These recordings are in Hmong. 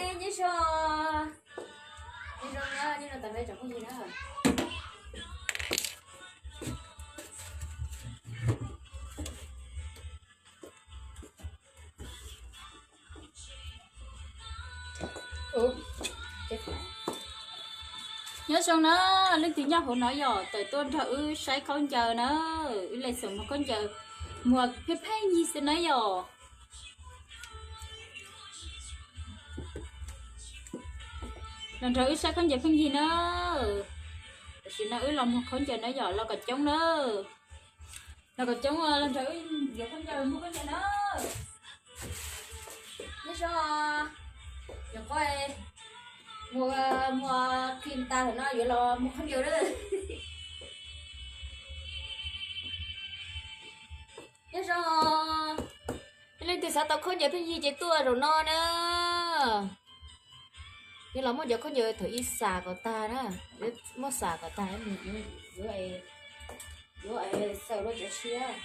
Nyob zoo, nyob zoo na, nyob zoo tag nrho tsoom phooj ywg na. Nyob zoo na, leej twg nyob hauv no yog tawm tuaj nrog wb saib khaub ncaws na, wb Lej Xwm muag khaub ncaws, muag pheej pheej yig xwb na yom. Los nrog wb saib khaub ncaws pheej yig na. Tam sim no wb los muag khaub ncaws na yom, los kom coob na. Los kom coob los nrog wb yuav khaub ncaws muag khaub ncaws na. Nyob zoo, nyuam qhuav muag, muag khi tas lawm no yuav los muag khaub ncaws na. Nyob zoo, leej twg xav tau khaub ncaws pheej yig ces tuaj zaum no na. Yuav los muab cov khaub ncaws thaum ib xam kom tag na, muab xam kom tag, yuav, yuav xaws rau cov tshiab.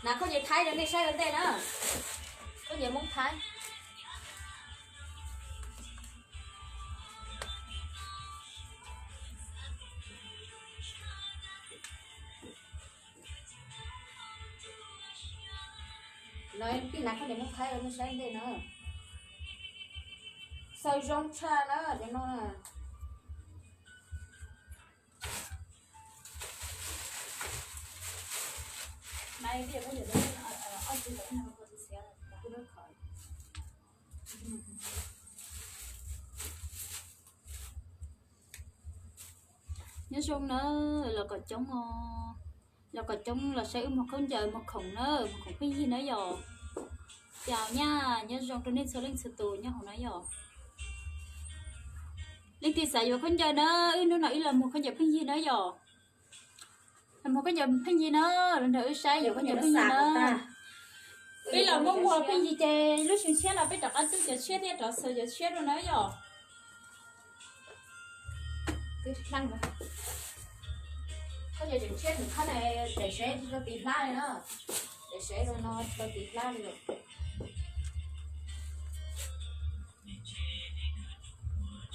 Hnav khaub ncaws Thaib rau nej saib ua ntej na, khaub ncaws Hmoob Thaib. Lawv pib hnav khaub ncaws Hmoob Thaib rau nej saib ua ntej no, xaws zoo tshaj na cov no. Nyob zoo na, los kom coob os, los kom coob los saib wb muag khaub ncaws muag khoom na, muag khoom pheej yig na yom. Cas nyaj nyob zoo rau nej txhua leej txhua tus nyob hauv na yom. Leej twg xav yuav khaub ncaws na, wb hnub no wb los muag khaub ncaws pheej yig na yom. Los muag khaub ncaws pheej yig na, los nrog wb saib yuav khaub ncaws pheej yig na. Peb los muab muag pheej yig ces lub xyoo tshiab no peb rov qab tub cov tshiab thiab rov xaws cov tshiab rau na yom. Khaub ncaws tseem tshiab tseem qhab na, daim sev rau tim hlab li na, daim sev rau no rau tim hlab li lawm.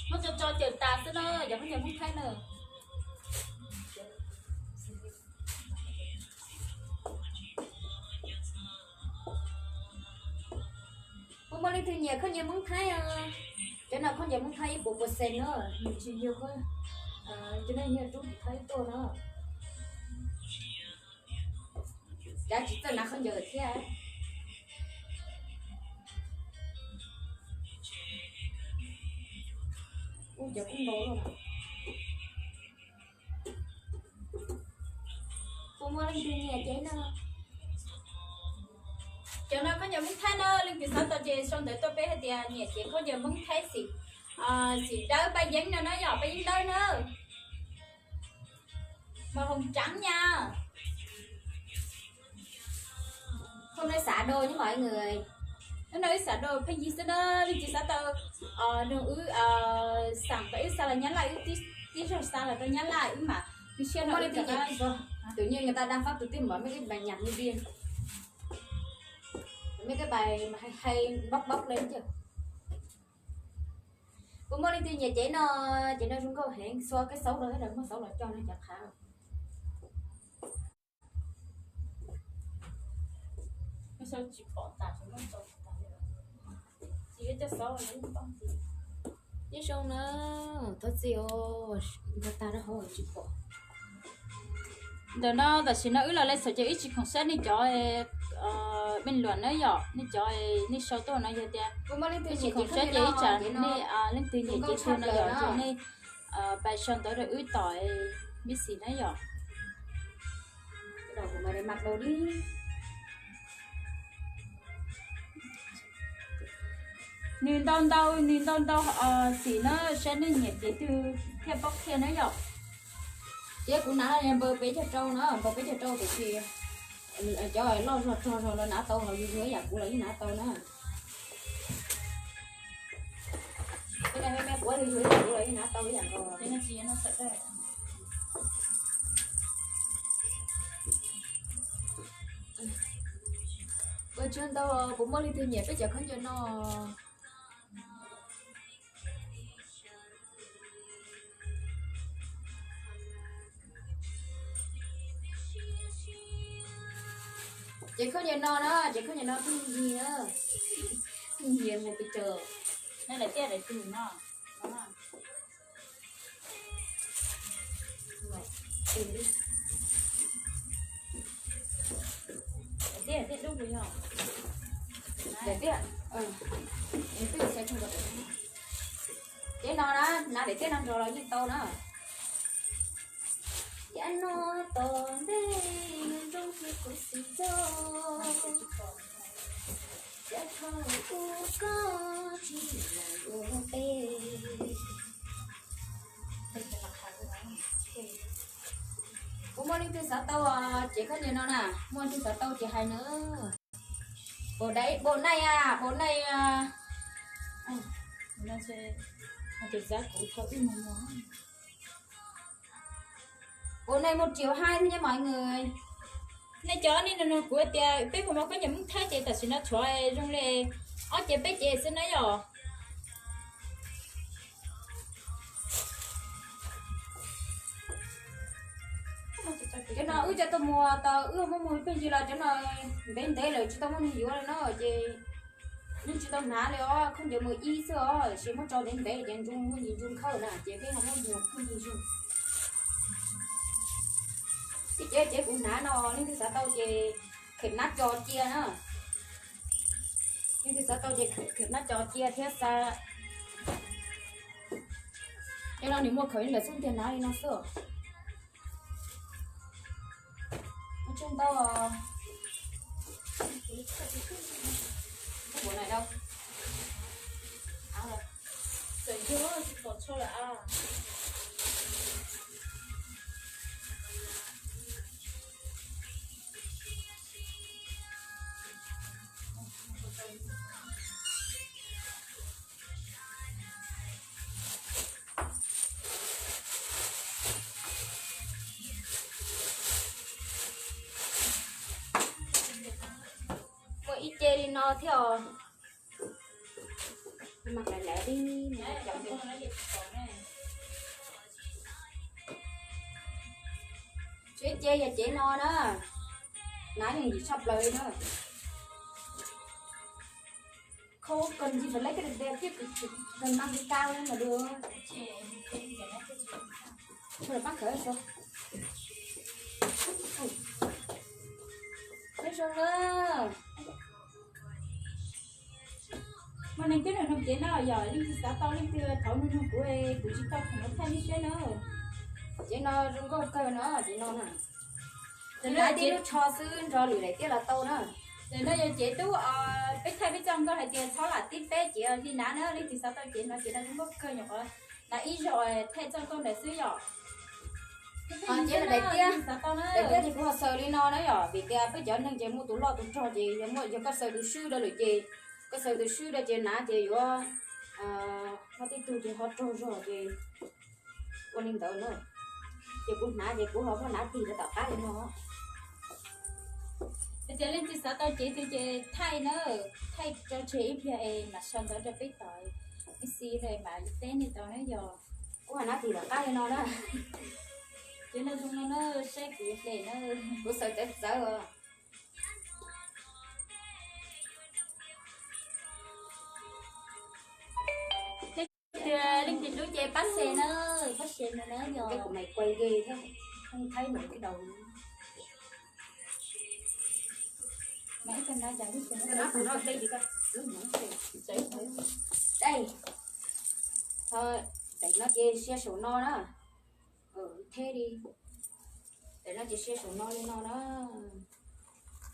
Muab tso tso cawm tas xwb na, cov khaub ncaws Hmoob Thaib na. Puas muaj leej twg nyiam khaub ncaws Hmoob Thaib os? Cov no khaub ncaws Hmoob Thaib ib puas percent na, nws tsis yog, cov no yog rub tim Thaib tuaj na. Cav tsis txawj hnav khaub ncaws thiab. Ub, cov kub nkaus lawm. Puas muaj leej twg nyiam cev no? Cov no khaub ncaws Hmoob Thaib na, leej twg xav tau ces sau ntawv tuaj peb hais tias nyiam cev khaub ncaws Hmoob Thaib xim, xim dawb paj yeeb no na yom, paj yeeb dawb na. Màu hồng trắng nha. Hôm nay xả đồ nhưng mọi người, hôm nay wb xav dua pheej yig xwb na, leej twg xav tau, nug wb, xam tau wb xa los Nyab Laj, wb tib zaug xa los rau Nyab Laj wb mam, wb siab no wb rov qab. Tự nhiên người ta đang phát trực tiếp mở mấy cái bài nhạc như điên, mấy cái bài mà hay hay bốc bốc lên chứ. Puas muaj leej twg nyiam cev no? Cev no zoo nkauj heev, xua cái xấu rau thiab, muab xấu los coj no cov qhav. Nyob zoo na, thov txim os, nkag tag rau hauv tsis pom. Ntawm no tam sim no wb los lej xaum ces wb tsis khoom saib nej cov mej luam na yom, nej cov nej sau tuaj no yog tias wb tsis khoom saib ces ib tsam nej leej twg nyiam ces tuag no yom, ces nej pais sau ntawv rau wb tom Messenger na yom. Nws ntau ntau, nws ntau ntau xim na, saib nej nyiam cev twg thiaj paub qhia na yom. Ces kuv hnav npawg peb caug rau na, npawg peb caug rau tiam sis cov loj zog rog zog los hnav tau, ho yus yus ib yam kuv los yeej hnav tau na. Tej me me quav yus yus ib yam kuv los yeej hnav tau ib yam nkaus. Tsaug ntau, puas muaj leej twg nyiam peb cov khaub ncaws no? Ces khaub ncaws no na, ces khaub ncaws no pheej nyiag, pheej nyiag mus pes tsawg. Nyob daim tiaj daim tug no. Daim tiaj, daim tiaj dub puas yog? Daim tiaj, daim tiaj xav tso. Ces no na, hnav daim tiaj no nrog los yeej tau na. Yav no tom ntej nroo ces kuv xav tso, yav thaum ub koj tsis los ua peb. Puas muaj leej twg xav tau ces khaub ncaws no na, muaj leej twg xav tau ces hais na. Bộ này, bộ này à, bộ này à, bộ này một triệu hai thôi nha mọi người. Bộ này một triệu hai thôi nha mọi người. Nej cov nej nug nug kuv tias peb puas muaj khaub ncaws Hmoob Thaib ces tam sim no tshuav zoo li ob cev peb cev xwb na yom. Cov no wb cov tuaj muag tau, wb muab muag pheej yig los cov no ntev ntev lawm tsis tau muaj neeg yuav li no ces yeej tsis tau hnav li os, khaub ncaws mus ib xwb os, tab sis muab tso ntev ntev ces ntsoog muaj ntsis ntsoog khawb na ces peb ho muab muag pheej yig zog. Ib cev cev kuv hnav no leej twg xav tau ces khem nab co cia na. Leej twg xav tau ces khem nab co cia thiab xa. Cov no nws muaj khaws ib lawm xwb tiag hnav li no xwb. Ua tsaug ntau. Ua nai dau. Txawm yog tsis pom tsho lawm a. Muaj ib ce li no thiab os. Tshuav ib ce yog cev no na. Hnav yeej yim tshaj plaws li na. Không cần gì phải lấy cái đèn, cái đèn, đèn mang đi cao lên là được. Thôi là bắt khởi sao. Thấy sao nữa? Mas neeg twb nug nug cev no yog leej twg xav tau leej twg thov nug nug kuv, kuv tsis tau khoom thaij nej saib na. Cev no zoo nkauj kawg no, cev no na. Ces no tib lub tsho xwb nrog lwm daim tiab los tau na. Ces no yog cev tub, peb thaij peb txoj nkauj hais tias txhob lam tib peb cev li na na, leej twg xav tau cev no cev no zoo nkauj kawg nyuam qhuav hnav ib zaug thaij txoj nkauj ntawd xwb yom. Ces daim tiab, daim tiab ces kuv ho xaws li no na yom, vim tias peb cov neeg ces muaj tus loj tus rog ces yog muaj, yog koj xaws tus swb rau lawm ces, koj xaws tus swb rau ces hnav ces yuav muaj tej tug ces ho rog zog ces ua li ntawd na. Ces kuv hnav ces kuv ho muab hnav tig rau tom qab li no. Yog tias leej twg xav tau cev twg ces thaij na, thaij tso tseg ib pliag es mam sau ntawv rau peb tod, ib xis mam teb nej tau na yog. Kuv hnav tig tom qab li no na. Ces no zoo no na, saib kuv hle na. Kuv xaws txawv txawv os. Leej twg hlub ces pab share na, pab share na yog. Kuv mas kuaj ke thiab, không thấy nổi cái đầu. Mas ib tag no cas lub xyoo no, daim no ces sia saum no na. Theb li, daim no ces sia saum no li no na.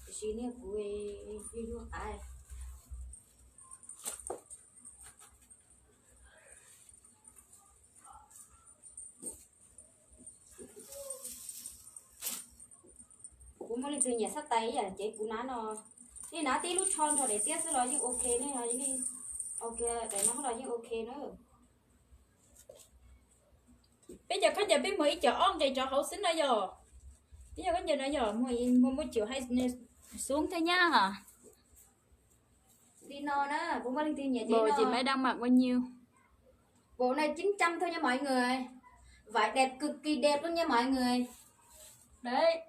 Tiam sis niag kuv yuag yuag qav. Kuv muaj leej twg nyiam xab tais ib yam ces kuv hnav no, nej hnav tib lub tsho nrog daim tiab xwb los yeej ok ne, ok, daim no los yeej ok na. Peb cov khaub ncaws peb muag ib co ob nqe rov hauv xwb no yog. Peb cov khaub ncaws no yog muag, muag muaj cim hais xub thiab nyab. Li no na, kuv muaj leej twg nyiam ces no. Bộ này chín trăm thôi nha mọi người. Vải đẹp, cực kỳ đẹp luôn nha mọi người. Đấy,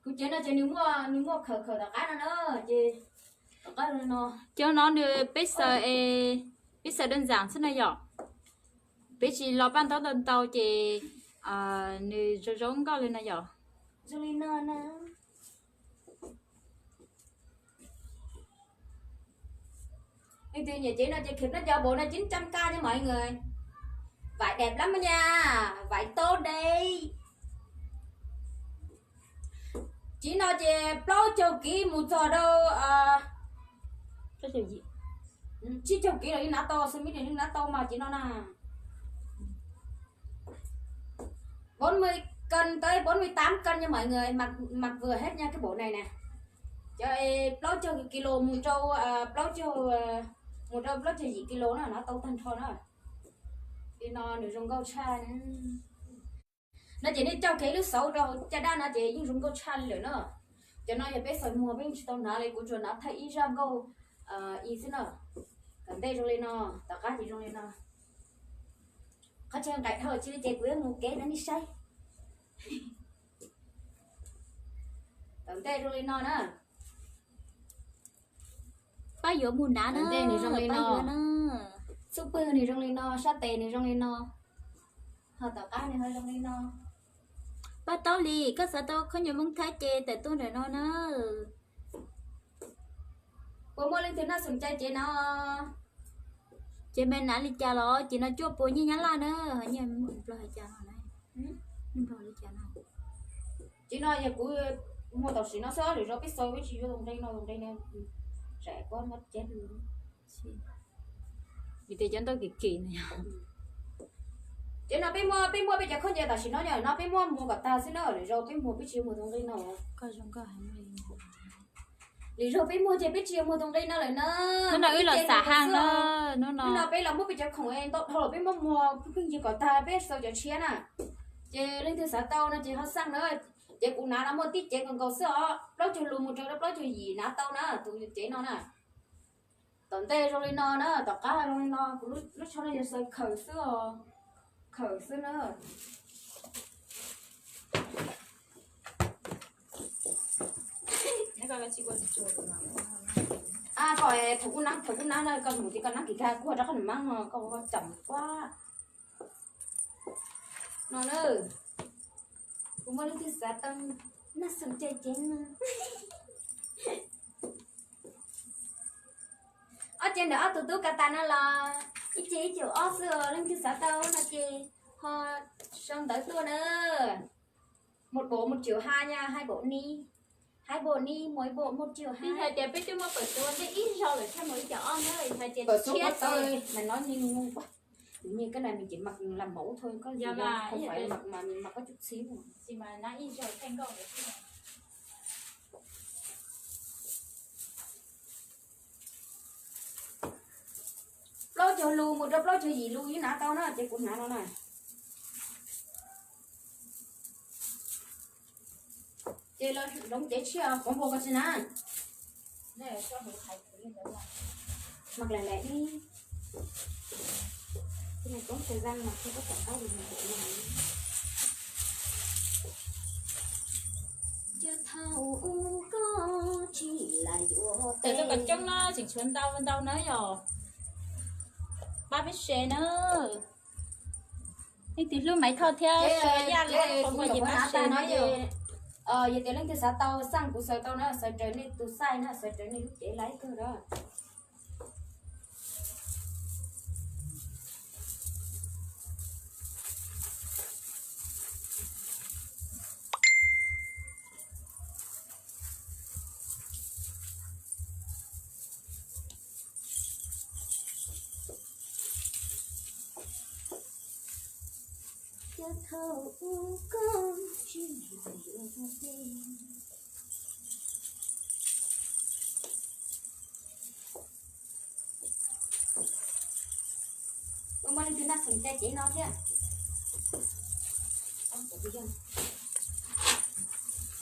kuv cev no ces nws muaj, nws muaj khawm khawm tom qab no na, ces tom qab no. Cov no nws peb xaws, peb xaws đơn giản xwb na yom. Peb tsis lo paj ntaub ntau ntau ces nws zoo zoo nkauj li no yom. Zoo li no na. Leej twg nyiam cev no ces khịt no cov bộ này chín trăm k nha mọi người. Vải đẹp lắm nha. Vải tốt đấy. Cev no ces plaub caug kiv mus txog rau tsib caug kiv los yeej hnav tau, xws mib yeej hnav tau mas cev no na. Bốn mươi cân tới bốn mươi tám cân nha mọi người, mặc, mặc vừa hết nha cái bộ này nè. Cov plaub caug kis lus mus rau, plaub caug, mus rau plaub caug yim kis lus na, hnav tau tag nrho na. Li no nws zoo nkauj tshaj na. No ces nej coj kev lub xauv rau hauv caj dab no ces yeej zoo nkauj tshaj li lawm na. Cov no yog peb xaws muag peb yeej tsis tau hnav li, kuv tsuas hnav thaij ib zaj nkauj ib xwb na. Tom ntej zoo li no, tom qab ces zoo li no. Qhov chaw nqaim dhau tsis li ces kuv yuav mus kev rau nej saib. Tom ntej zoo li no na. Pab yuav mus hnav na, pab yuav na. Xub pwg nws zoo li no, sab tes nws zoo li no, ho tom qab nws ho zoo li no. Pab Taub Lis, koj xav tau khaub ncaws Hmoob Thaib ces tawm tuaj ntawm no na. Puas muaj leej twg noj xum cai cev no? Ces me hnav li cas los cev no cuaj puas nyiaj Nyab Laj na, nyiaj Nplog li cas no? Nyiaj Nplog li cas no? Cev no yog kuv muag tam sim no xwb, lwm zaus peb xaws peb tsis yuav tus nqi no, tus nqi no tsam kuv muab ceb li. Vim tias cov ntawd kim kim no. Cev no peb muag, peb muag peb cov khaub ncaws tam sim no, no peb muab muag kom tag xwb na, lwm zaus peb muag peb tsis yuav muag tus nqi no. Lwm zaus peb muag ces peb tsis yuav muag tus nqi no lawm na. Hnub no wb los xav haj na, hnub no peb los muab peb cov khoom ntau dhau lawm peb muab muag pheej yig kom tag peb xaws cov tshiab na. Ces leej twg xav tau no ces ho xaj na. Ces kuv hnav no muaj tib cev nkaus nkaus xwb os, plaub caug lus mus rau plaub caug yim hnav tau na, tus cev no na. Tom ntej zoo li no na, tom qab zoo li no, kuv lub tsho no yog xaws khawm xwb os, khawm xwb na. Koj thaum kuv nab, thaum kuv nab no koj mus tias koj nab kis kag kuj rov qab nws mab no koj ua cam kuab. No na, kuv muaj leej twg xav tau noj xum cai cev no. Ob ce ntawm ob tug tub kas tas no los ib ce ib caum ob xwb os, leej twg xav tau no ces ho sau ntawv tuaj na. Một bộ một triệu hai nha, hai bộ ni, hai bộ ni, mỗi bộ một triệu hai. Hais tias peb twb muab pawm suav ua ntej ib zaug lawm thiaj mus ib caum ob na, hais tias pawm suav ua tau mas nó như ngu quá. Tự nhiên cái này mình chỉ mặc làm mẫu thôi, có gì đâu, không phải là mặc mà mình mặc có chút xíu à. Plaub caug lus mus rau plaub caug yim lus yeej hnav tau na, ces kuv hnav no na. Ces los hloov cev tshiab qhuav npua koj tsis hnav. Mặc lẻ lẻ đi. Cái này tốn thời gian mà không có quảng cáo thì mình phải làm. Tawm tuaj kom coob no tseem tshuav ntau ntau na yog. Pab peb share na. Leej twg hlub Maiv Thoj thiab Suav Yaj li qhov muag ces pab share na yog. Yog tias leej twg xav tau xaj kuv xaws tau na, xaws raws nej tus size na, xaws raws nej lub cev laiv kawg na. Ua muaj leej twg noj xum cai cev no thiab.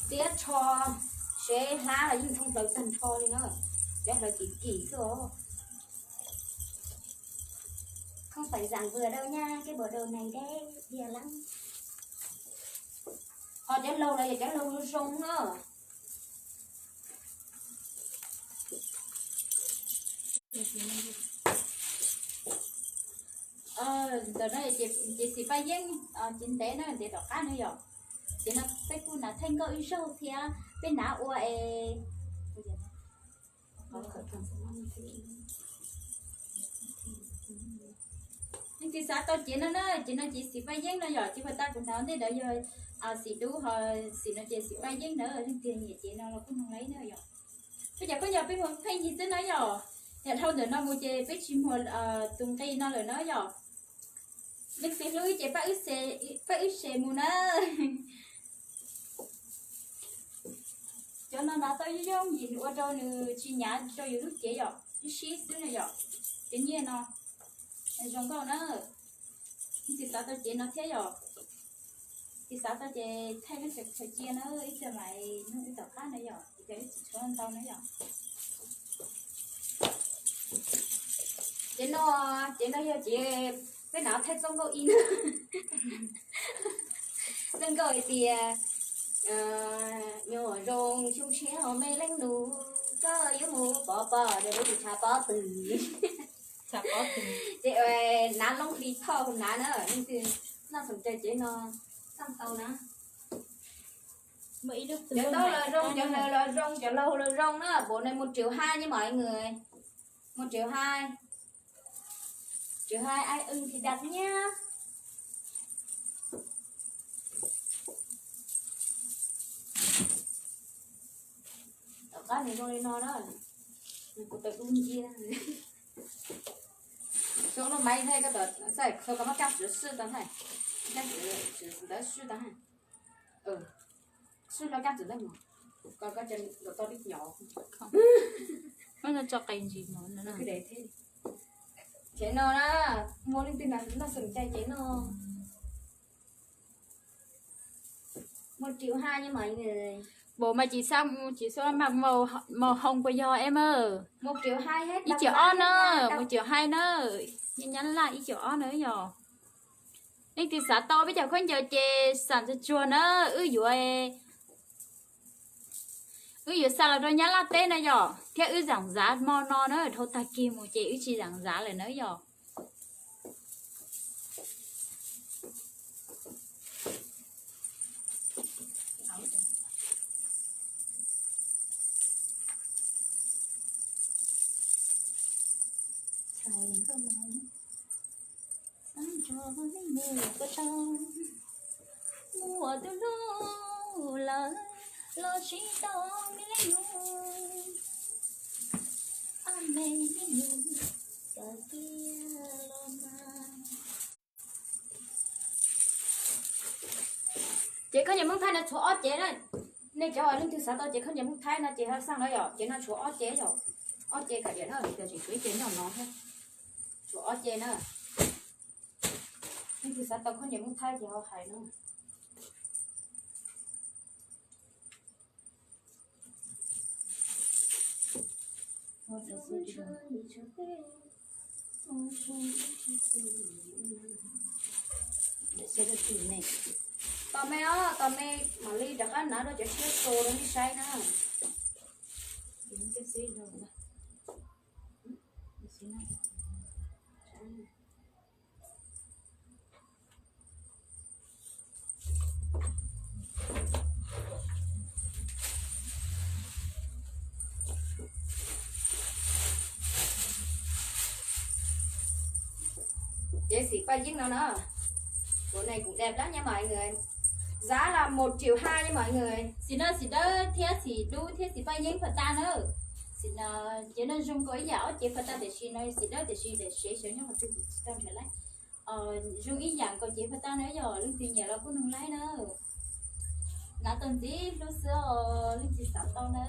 Tiab tsho, sev hlab los yeej thooj hlaws tag nrho li na. Tiab hlaws kim kim xwb os. Zam vwm rau nyab keb npua rau nais deb diag leej. Ho cov laug los yog cov laug zoo na. Ntawm no ces xim paj yeeb, ces ntev na, ntev tom qab na yom. Ces no peb kuj hnav theej nkauj ib zaug thiab peb hnav ua es leej twg xav tau cev no na, cev no ces xim paj yeeb no yom, cev puag ta kuv hnav ntej ntawd yog xim dub, ho xim no ces xim paj yeeb na, leej twg nyiam cev no los kuj noog laib na yom. Peb cov khaub ncaws peb muag pheej yig xwb na yom, yam dhau ntawm no mus ces peb tsis muag tus nqi no lawm na yom. Leej twg hlub ces pab wb share mus na. Cov no hnav tau yooj yooj yim ua rau nws tsis hnyav rau yus lub cev yom, ib sib xwb na yom. Cov nyiaj no zoo nkauj na. Leej twg xav tau cev no thiab yom, leej twg xav tau ces thaij lub khaws cia na, ib txhia mam nug wb tom qab na yom, ces wb tsis tshuav ntau na yom. Cev no, cev no yog cev peb hnav thaij txoj nkauj ib na. Txoj nkauj hais tias, nyuam zoo xyoo tshiab me leej nus, koj yuav mus pov pob rau lub tshav pob twg. Ces hnav loob hli thoj hauv hnav na, leej twg noj xoom cai cev no txaj tau na. Cov taub los zoo, cov ntawd los zoo, cov laug los zoo na, bộ này một triệu hai nha mọi người. Một triệu hai. Triệu hai ai ưng thì đặt nhá. Tom qab nws zoo li no na, nws kuv tawm dub ncia. Số nó mấy thế có tờ, sao không có cáp sửa sư tao thế? Cáp sửa, sửa, sửa, sửa tao thế? Sửa nó cáp sửa tao mà. Con có chân của tao đít nhỏ. Nó cho cày gì mà nó. Cứ để thế đi. Cev no na, muaj leej twg noj xoom cai cev no. Một triệu hai nha mọi người. Bộ mà chị xăm, chị xăm màu, màu hồng của giò em ơi. Một triệu hai hết. Ib txhiab ob na, một triệu hai na. Nyab laj ib txhiab ob na yom. Leej twg xav tau peb cov khaub ncaws ces xam txuag tsuag na, wb yuav, wb yuav xa los rau Nyab Laj teb na yom, thiab wb zaam zav hmo no na, dhau tag kis mus ces wb tsis zaam zav lawm na yom. Muaj tus hlub lawm los tsis tau me leej nus, me leej nus, kawm kiag los mas. Ces khaub ncaws Hmoob Thaib no tshuav ob cev na. Nej cov uas leej twg xav tau cev khaub ncaws Hmoob Thaib no ces ho xaj no yom, cev no tshuav ob cev yom. Ob cev kav diam na, ces tshuav ib cev nyob no thiab. Tshuav ob cev na. Leej twg xav tau khaub ncaws Hmoob Thaib ces ho hais no. Tos me os, tos me mam li rov qab hnav rau cov siab tus rau nej saib na. Ces xim paj yeeb no na, bộ này cũng đẹp lắm nha mọi người. Giá là một triệu hai nha mọi người. Xim no xim dawb thiab xim dub thiab xim paj yeeb pha tag na. Xim no, cev no zoo nkaus ib yam ob cev pha tag tiam sis no xim dawb tiam sis daim sev xyov nyob qhov twg tsis tau nrhiav lawm. Zoo ib yam nkaus cev pha tag na yom, leej twg nyiam los kuj noog laib na. Hnav tau ntxiv hlub xwb os, leej twg xav tau na.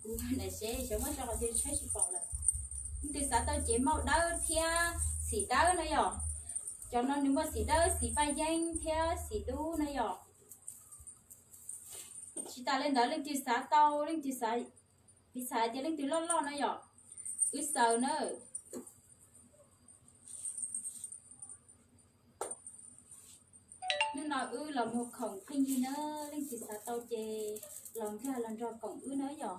Kuv daim sev xyov muab tso qhov twg tshaib tsis pom lawm. Leej twg xav tau cev mauj dawb thiab xim dawb na yom. Cov no nws muaj xim dawb, xim paj yeeb thiab xim dub na yom. Tsis tas li ntawd leej twg xav tau, leej twg xav Piv txhais tias leej twg loj loj na yom, wb xaws na. Hnub no wb los muag khoom pheej yig na, leej twg xav tau ces los nkag los nrog koom wb na yom.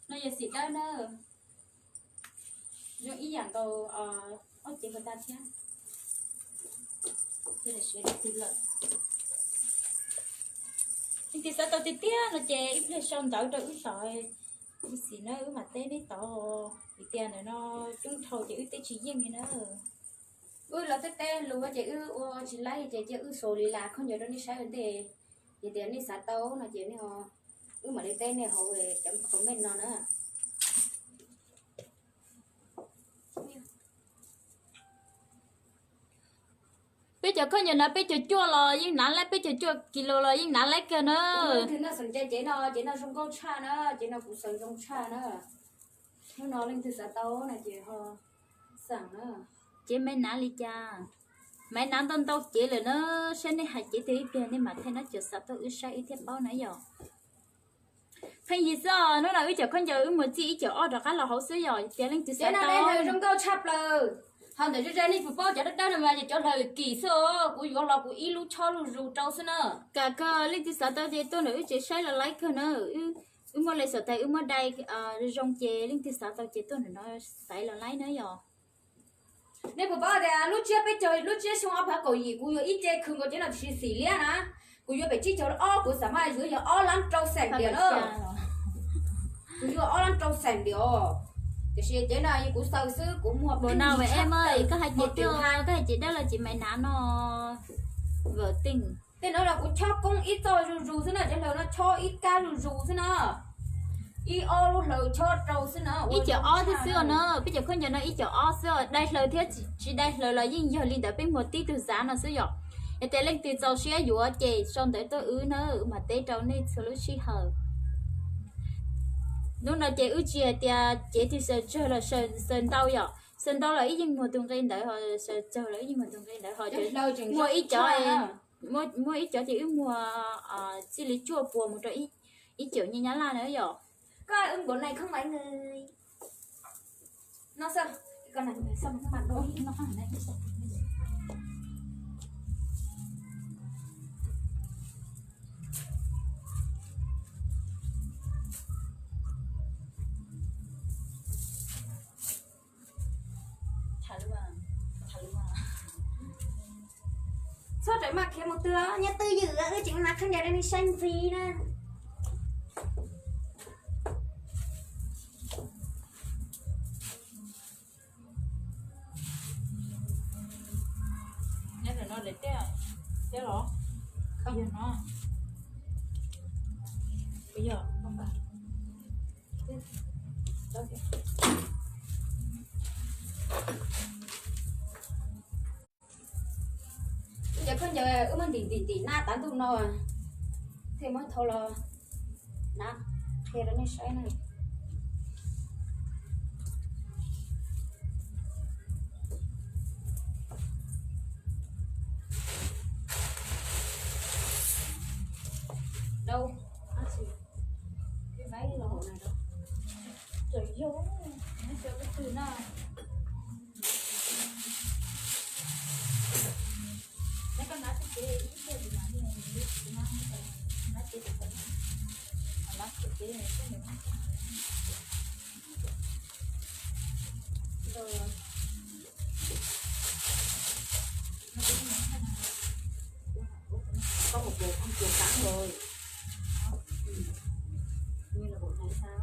No yog xim dawb na, zoo ib yam nkaus ob cev ko tag thiab. Cia li siv leej twg lawm. Leej twg xav tau tiag tiag no ces ib pliag sau ntawv rau wb tod, ib xim na wb mam teb neb tod. Vim tias ntawm no coob dhau ces wb teb tsis yeej li na. Wb los teb teb lus ces wb ua tsis laib ces cia wb xaus li las khaub ncaws rau nej saib ua ntej. Yog tias nej xav tau no ces nej, wb mam li teb nej hauv cov comment no na. Peb cov khaub ncaws na peb caug cuaj los yeej hnav laib, peb caug cuaj kis lus los yeej hnav laib kawg na. Leej twg xav cev no, cev no zoo nkauj tshaj na, cev no kuv xaws zoo tshaj na. Hnub no leej twg xav tau no ces ho xaam na. Cev maiv hnav li cas? Maiv hnav ntau ntau cev lawm na, saib nej hais cev twg ib pliag nej mam thaij no ces xav tuaj wb saib wb thiaj paub na yom. Pheej yig xwb os, hnub no wb cov khaub ncaws wb muag txij ib caug ob rov qab los hauv xwb yom, tias leej twg xav tau. Zoo nkauj tshaj plaws. Ho ntawm ze ze nej puas paub cov dawb dawb no mas yog cov hlaws kim xwb os, kuv yuav los kuv ib lub chob lub zus rau xwb na. Kam kawg, leej twg xav tau ces tuaj ntawm wb tsev saib los laib kawg na. Wb muaj le xov tais, wb muab dai zoo ces leej twg xav tau ces tuaj ntawm no xaiv los laib na yom. Nej puas paub tias lub tsiab peb caug, lub tsiab xyoo ob phav kaum yim kuv yuav ib ce khwv nkaus cev no tiam sis xim liab na, kuv yuav pem tsib caug ob kuv xam maj yuav yog ob lab rau xees diam na. Kuv yuav ob lab rau xees diam. Tiam sis cev no kuv xaws xwb, kuv muag pheej yig tshaj plaws. Koj hais cev dawb, koj hais cev dawb los cev maiv hnav no. Vawm teej. Tej no los kuv chob koob ib txoj zuj zus xwb na, cov hlaws no chob ib kab zuj zus xwb na. Ib ob lub hlaws chob rau xwb na. Ib caug ob thiab xwb os na, peb cov khaub ncaws no ib caug ob xwb os, dai hlaws thiab tsis dai hlaws los yeej yog li ntawd, peb muag tib tug xav no xwb yom. Yog tias leej twg txaus siab yuav ces sau ntawv tuaj wb na, wb mam teb rau nej txhua lub sij hawm. Hnub no ces wb tsis hais tias cev twg xaws tsawg los xaws ntau yom, xaws ntau los wb yeej muag tus nqi ntawd, xaws tsawg los wb yeej muag tus nqi ntawd ho. Muaj ib cov, muaj ib cov ces wb muag txij li cuaj puas mus rau ib caum nyiaj nyab laj na yom. Koj wb npaum nai khoob mais nws no xwb. Txhob rawm maj khiav mus twg, nyob twj ywm, wb tseem hnav khaub ncaws rau nej saib ntxiv na. Nyob ntawm no lawm tiag, tiag los? Yog no. Yog. Wb cov khaub ncaws wb muab ntim ntim ntim na, tav ntuj no thiaj muab thau los na, qhia rau nej saib na. Rau, ab tsi, ib vaiv los hauv na rau. Txawm yog, neb cov lub twg na. Neb koj hnav txoj kev ib pliag, kuv hnav, kuv hnav, hnav kev txawm txawm, hnav txoj kev txawm txawm. Có một bộ không chuột trắng rồi. Như là bộ này sao?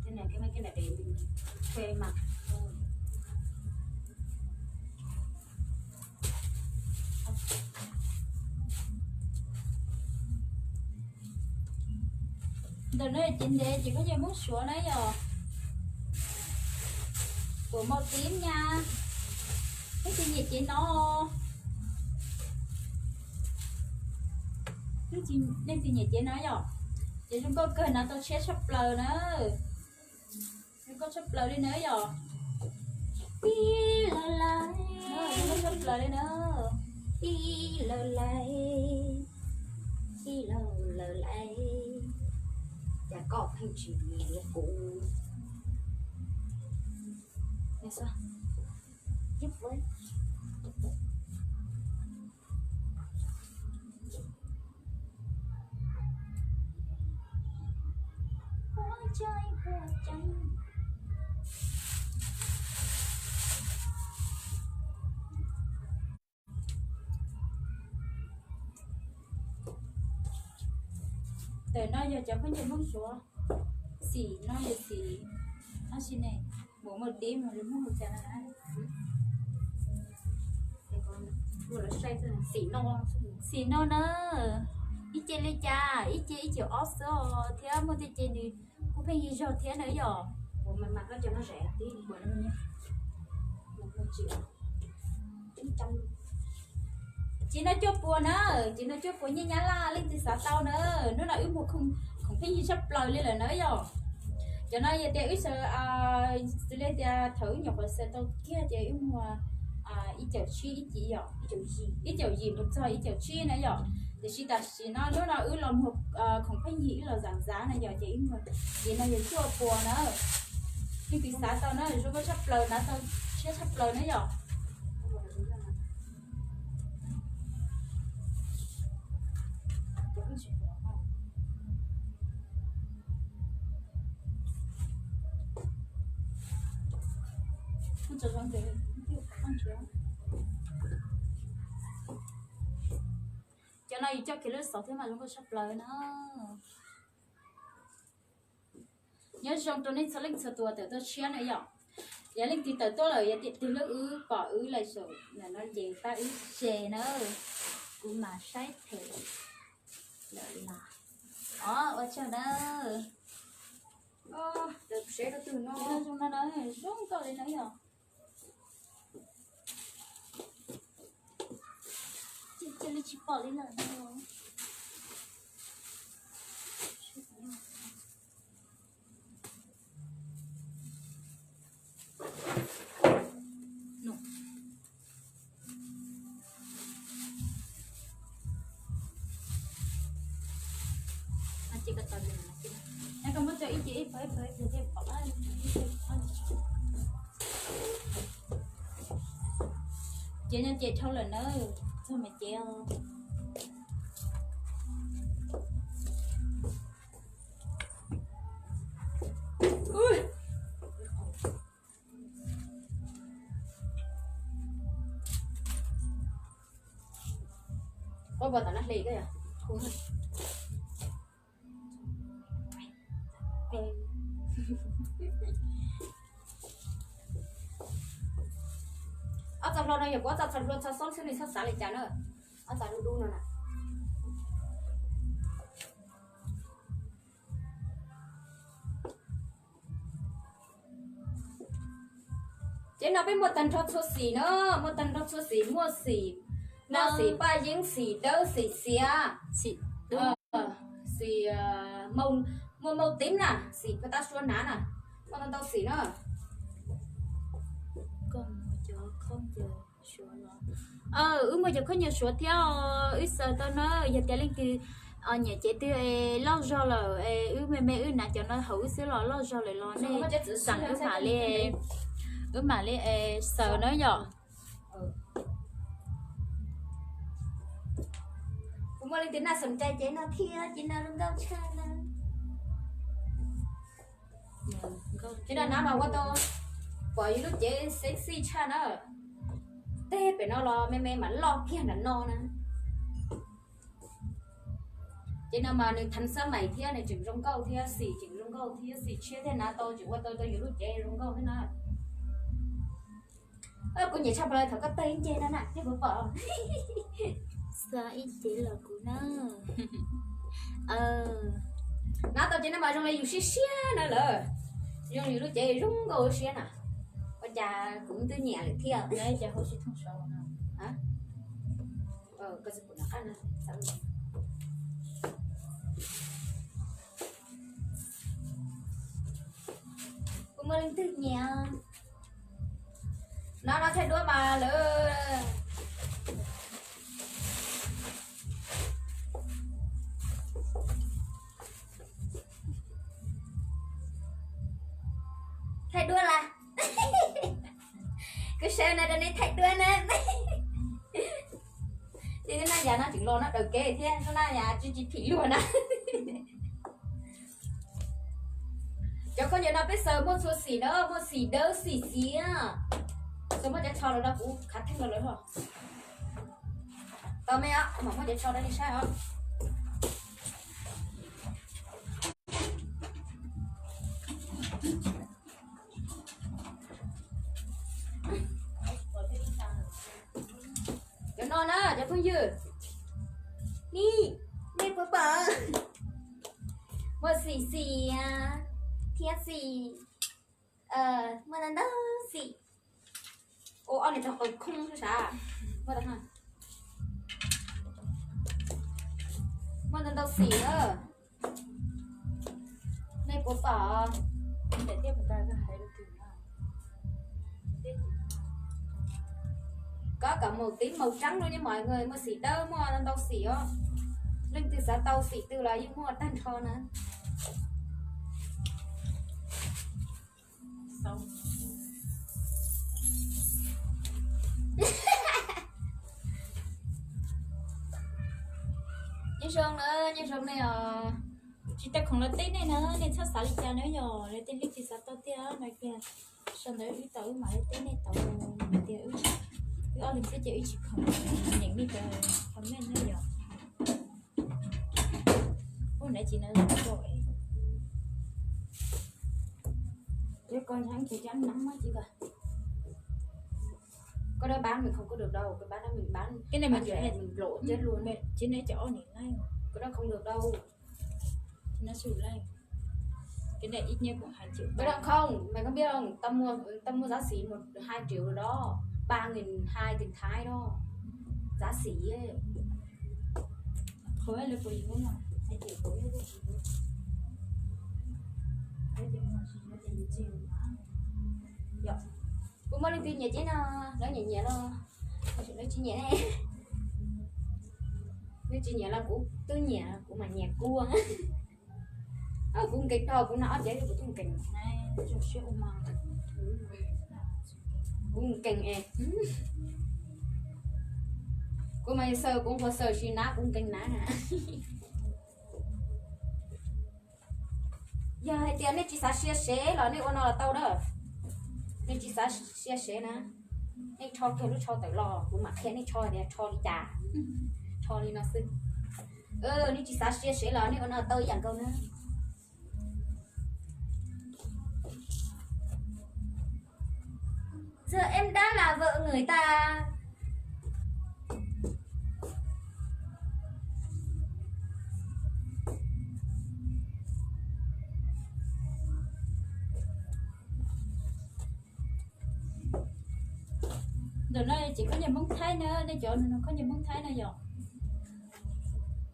Đây này. Cái này, cái này, cái này để mình thuê mặc thôi. Ntawm no ces ntev ces koj yuav muab suav na yom. Kuv mau tib nyab. Leej twg nyiam cev no? Leej twg nyiam cev no yom? Ces zoo nkauj kawg, hnav tau tshiab tshaj plaws na. Zoo nkauj tshaj plaws li na yom. Zoo nkauj tshaj plaws li na. Ib lawm lais, ib lawm lais, cas koj pheej tsis yuav kuv? Ntawm no yog cov khaub ncaws Hmoob Suav. Xim no yog xim, no xim ne, mus muag dib mas lus Hmoob hu cas na? Xim no, xim no na, ib ce li cas, ib ce ib cev ob xwb os, thiab muaj tej ce nws kuj pheej yig zog thiab na yom. Cev no cuaj puas na, cev no cuaj puas nyiaj Nyab Laj, leej twg xav tau na. Hnub no wb muag khoom pheej yig tshaj plaws li lawm na yom. Cov no yog tias wb sawv, xws li tias thaum wb nyuam qhuav sawv tau kiag ces wb muag ib caum tsib ib ci yom, ib caum yim mus txog ib caum tsib na yom. Tiam sis tam sim no hnub no wb los muag khoom pheej yig, wb los zam zav na yom, ces wb muag, ces no yog cuaj puas na. Leej twg xav tau na, zoo nkauj tshaj plaws, hnav tau siab tshaj plaws na yom. Cov no yus coj kiag lub xauv thiab mas zoo nkauj tshaj plaws na. Nyob zoo rau nej txhua leej txhua tus tawm tuaj tshiab na yom. Yog leej twg tawm tuaj lawm, yog tias twg lub wb pom wb lawm saum no ces pab wb share na, kuv mam saib them lawm los. Os, ua tsaug na. Zoo no na, zoo nkauj li no yom. Cia li tsis pom li lawm. Ces no ces dhau lawm na, txog mas ces. Ua puas tom no hli koj yog? Ob txoj hlua no yog kuv ob txoj hlua txhov xoob xwb, nej txhob xav li cas na. Ob txoj dub dub no na. Ces no peb muaj tag nrho txhua xim na, muaj tag nrho txhua xim, muaj xim no, xim paj yeeb, xim dawb, xim xiav, xim, muaj mauj teeb na, xim paj tab suav hnav na, muaj ntau ntau xim na. Wb muaj cov khaub ncaws Suav thiab, wb xaws tau na, yog tias leej twg nyiam cev twg es loj zog lawm es wb me me wb hnav cov no hauv wb xwb los loj zog lawm los nej xam wb mam li, wb mam li xaws na yom. Kuv muaj leej twg naj xom cai ces no thiab, ces no zoo nkauj tshaj na. Ces no hnav mas ua tau pom yus lub cev sexy tshaj na. Teg pem no los me me mas loj kiag nram no na. Ces no mas nws thav xab mais thiab nws tseem zoo nkauj thiab, xim tseem zoo nkauj thiab, xim tshiab thiab, hnav tau tseem ua tau tau yus lub cev zoo nkauj thiab na. Kuv nyiam tshaj plaws thaum koj tawg ib nce no na, nej puas pom? Xa ib cev los kuv na. Hnav tau ces no mas zoo li yus siab siab na lawm, zoo yus lub cev zoo nkauj siab na. Ua cas kuv twb nyiam lawm thiab. Kuv muaj leej twg nyiam? No no thaij duab mas lawm. Thaij duab las. Kuv sau no rau nej thaij duab na. Tej lub naj yas no tseem los no daws kev thiab, lub naj yas tsis tsis phim luag na. Cov khaub ncaws no peb xaws muaj txhua xim na, muaj xim dawb xim xiav. Xaws muaj cov tsho los rau kuv khav theej rau lawv os. Tau me os, mam muab cov tsho rau nej saib os. Cov no na cov phooj ywg, nej, nej puas pom? Muaj xim xiav thiab xim, muaj ntau ntau xim. Ua ob niag tog qw khoob xwb sav. Muaj ntau ntau xim na. Nej puas pom? Có cả màu tím màu trắng luôn nha mọi người, muaj xim dawb muaj ntau xim os. Leej twg xav tau xim twg los yeej muaj tag nrho na. Nyob zoo na, nyob zoo nej os. Tsis tau khoom los teb nej na, nej txhob xav li cas na yog lawv tej leej twg xav tau tiag no tiag. Sau ntawv wb tau wb mam li teb nej tau, tias wb ob leeg xwb ces wb tsis khoom nyeem nej cov comment na yog. Ua nab tsis na, koj ntshai ces cov nab mas tsis koj. Cái đó bán mình không có được đâu, cái bán đó mình bán, cái này mình bán rẻ, mình lỗ chết luôn. Chỉ nãy cho ông này lấy. Cái đó không được đâu. Nó sụt lấy. Cái này ít nhất cũng hai triệu. Cái đó không, mày có biết không? Tao mua, tao mua giá xỉ một hai triệu rồi đó. Ba nghìn hai tiền Thái đó. Giá xỉ ấy. Khối là của Yến mà. Hai triệu khối với chị. Hai triệu mà chị nói tiền chị mà. Dạ. Kuv muaj leej twg nyiam ceb no, lawv nyiam nyiam los, lawv tsis nyiam ne. Lawv tsis nyiam los kuv twb nyiam, kuv mas nyiam kua. Kuv nkees dhau, kuv noj ob cev kuv twb nkees. Kuv nkees es. Kuv mas xaws kuv nquag xaws tsis nab, kuv nkees nab na. Yog hais tias nej tsis xav sia sev los nej ua no los tau na. Nej tsis xav sia sev na, nej rho kiag lub tsho tawm los kuv mam qhia nej tsho tias tsho li cas. Tsho li no xwb. Nej tsis xav sia sev los nej ua no tau ib yam nkaus na. Giờ em đã là vợ người ta. Ntawm no ces khaub ncaws Hmoob Thaib na, nej cov khaub ncaws Hmoob Thaib na yog.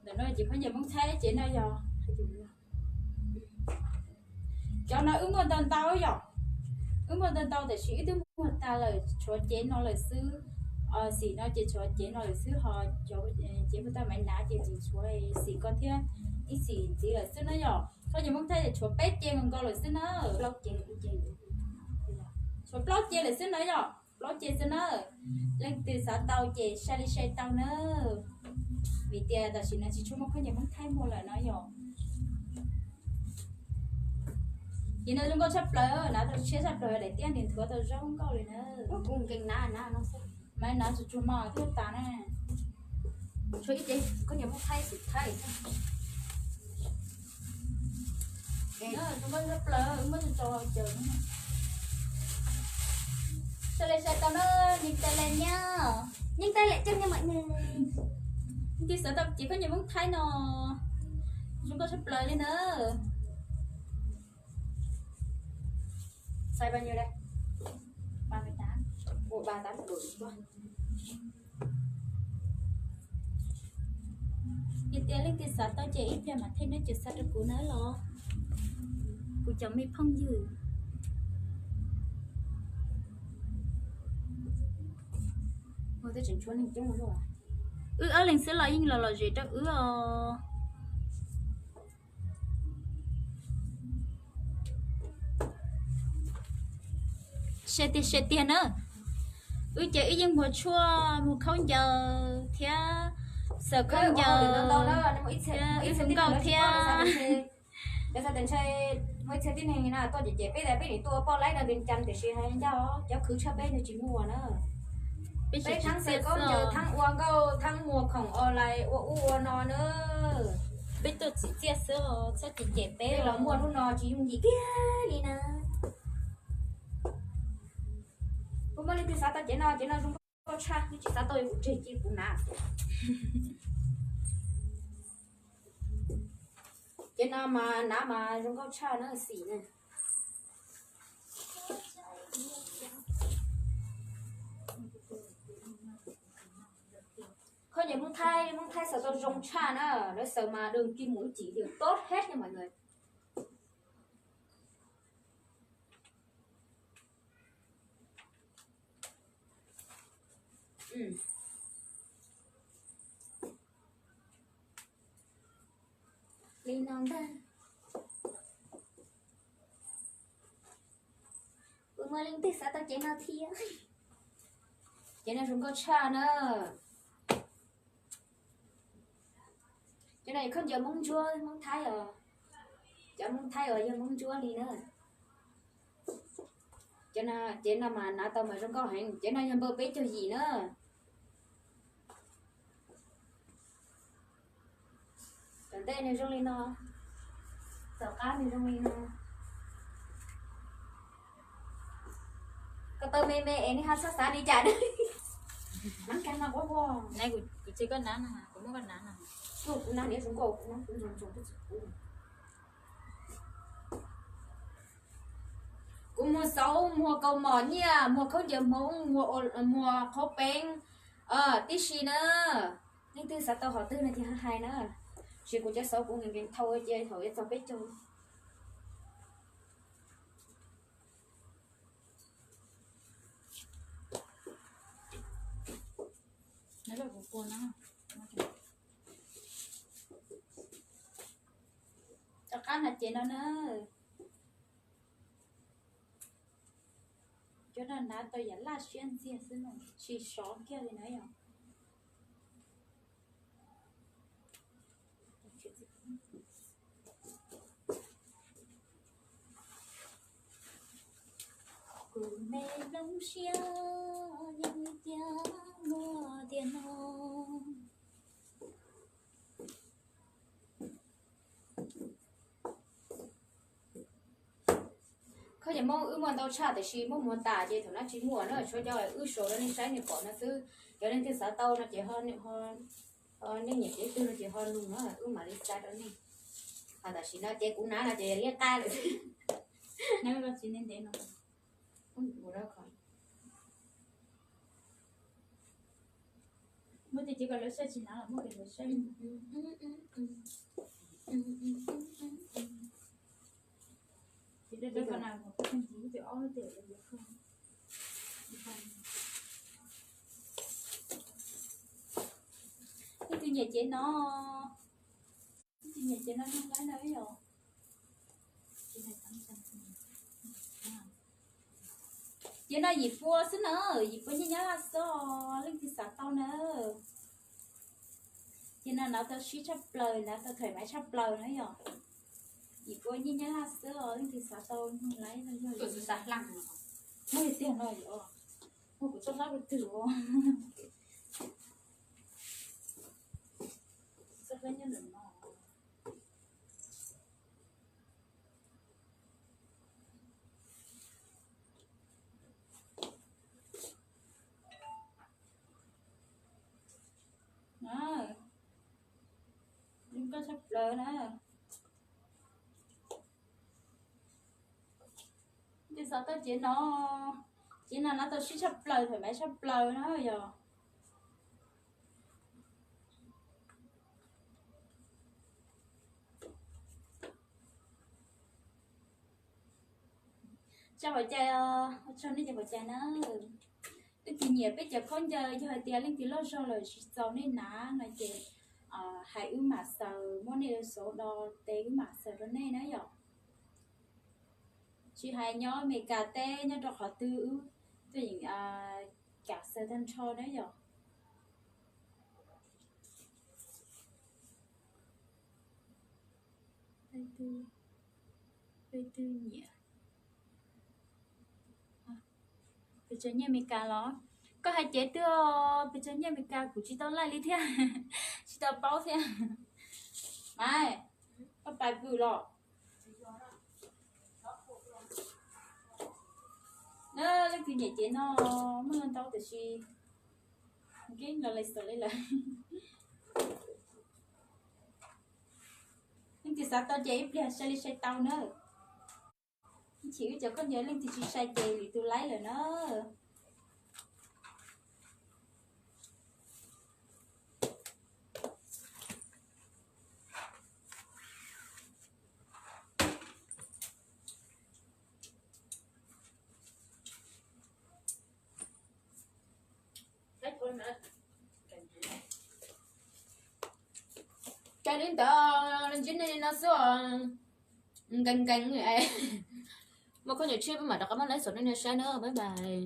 Ntawm no ces khaub ncaws Hmoob Thaib ces no yog. Cov no wb muaj ntau ntau yom. Wb muaj ntau ntau tiam sis wb twb muag tag lawm, tshuav cev no lawm xwb. Xim no ces tshuav cev no lawm xwb, ho cov cev puag ta maiv nav ces tseem tshuav xim ko thiab ib xim ntxiv lawm xwb na yom. Khaub ncaws Hmoob Thaib ces tshuav peb ce nkaus nkaus lawm xwb na. Tshuav plaub ce lawm xwb na yom. Plaub ce xwb na. Leej twg xav tau ces sai li sai tau na. Vim tias tam sim no tsis tshua muaj khaub ncaws Hmoob Thaib muag lawm no yom. Ces no zoo nkauj tshaj plaws, nav tau tshiab tshaj plaws, daim tiab nws nthuav tau zoo nkauj li na. Kuv nkees nav, nav no xwb. Maiv nav tsuag tsuag mas thiaj tas na. Tshuav ib ce khaub ncaws Hmoob Thaib xim Thaib. Zoo nkauj tshaj plaws, muab tso tso caws. Sai li sai tau na, nyeej tais lawm nyob. Nyeej tais lawm coj nyob mam nyeej. Leej twg xav tau cev khaub ncaws Hmoob Thaib no, zoo nkauj tshaj plaws li na. Size bao nhiêu đây? Ba mươi tám. Ủa, ba mươi tám độ. Yog tias leej twg xav tau ces ib pliag mam theej nej cov xa rau kuv na los. Kuv cov me phooj ywg. Wb ob leeg xwb los yeej los lom zem rau wb os. Sai tiag sai tiag na. Wb ces wb yeej muag tshuaj muag khaub ncaws thiab xaws khaub ncaws thiab wb hu nkauj thiab. Cov xav tias ntshe muaj ib txhia tib neeg na tuaj ces ces peb tias peb nim tuaj ua poj laib rau Vias Cas tiam sis hais ncaj cov khwv tshaj peb ntshe tsis muaj na. Peb tsis txawj xaws khaub ncaws, thaum ua nkauj thaum muag khoom online ua ub ua no na. Peb tuaj txiv txiaj xwb os, txhob cem cem peb los muaj hnub no tsis yooj yim kiag li na. Kuv muaj leej twg xav tau cev no, cev no zoo nkauj tshaj, tsis xav tau kuv tseg cia kuv hnav. Cev no mas hnav mas zoo nkauj tshaj na xim na. Khaub ncaws Hmoob Thaib, Hmoob Thaib xaws tau zoo tshaj na, lawv xaws mas đừng kêu mũ chỉ được tốt hết nha mọi người. Li no ntag. Puas muaj leej twg xav tau cev no thiab? Cev no zoo nkauj tshaj na. Cov no yog khaub ncaws Hmoob Ntsuab, Hmoob Thaib os. Cov Hmoob Thaib uas yog Hmoob Ntsuab li na. Cov no, cev no mas hnav tau mas zoo nkauj heev. Cev no yog npawb peb caug yim na. Tom ntej nws zoo li no, tom qab nws zoo li no. Koj tau me me es nej ho txhob xav li cas na. Nab kas no quab quaj. Kuv tsis koj nab no, kuv muab koj nab no. Kuv nab niam zoo nkauj, kuv nab kuv ntsoog ntsoog twb tsis kuv. Kuv muag xauv, muag kaus mom nyiaj, muag khaub ncaws Hmoob, muag qhaub peeb tib si na. Leej twg xav tau hom twg no ces hais na. Sis kuv cov xauv kuv nkees nkees thau cia thaum yuav txog peb caug. Rov qab hnav cev no na. Cov no hnav tau yam laj siab ntxiag xwb, tsis sov kiag li na yom. Kuv me lub siab yeej tiag muaj tiag no. Khaub ncaws Hmoob wb muaj ntau tshaj tiam sis muab muag tas ces thaum no tsis muaj na, tshuav cov wb sau rau nej saib nej pom no xwb. Yog leej twg xav tau no ces ho, nej nyiam cev twg no ces ho nug na wb mam li xa rau nej. Ho tam sim no ces kuv hnav no ces liab qab lawm xwb. Muab tias cev kom lawv saib tsis hnav los muab kom lawv saib. Leej twg nyiam cev no, leej twg nyiam cev no nug lawm na yom. Cev no yim pua xwb na, yim pua nyiaj Nyab Laj xwb os, leej twg xav tau na. Cev no hnav tau sib tshaj plaws, hnav tau thoải mái tshaj plaws na yom. Yim pua nyiaj Nyab Laj xwb os, leej twg xav tau nug lawm no yog xav hla. Muaj tiag no yom, muaj kuv txoj hlab rau twg os. Txoj hlab nyob ntawm no. Zoo nkauj tshaj plaws na. Leej twg xav tau cev no, cev no hnav tau sib tshaj plaws, thoải mái tshaj plaws na yom. Tso pov cai, tso nej cov pov cai na. Leej twg nyiam peb cov khaub ncaws, yog hais tias leej twg loj zog lawm tsis txaus nej hnav no ces hais wb mam xaws, muab nej lub xov do tes wb mam xaws rau nej na yom. Tsis hais nyob Amelikas teb nyob rau qhov twg wb tuaj yeem kam xaws tag nrho na yom. Leej twg nyiam? Pes tsawg nyiaj Amelikas los? Koj hais cev twg? Pes tsawg nyiaj Amelikas kuv tsis tau laij li thiab, tsis tau paub thiab. Maiv, koj pais pw los? Na, leej twg nyiam cev no? Muaj ntau tiam sis keeb los lawm xaus li lawm. Leej twg xav tau ces ib pliag sai li sai tau na. Ib chim wb cov khaub ncaws leej twg tsis sai ces lwm tus laib lawm na. Cai li ntawd, ntsib nej li no xwb os. Nkees nkees. Muaj khaub ncaws tshiab peb mam rov qab muab laib xaus nej saib na, bye bye.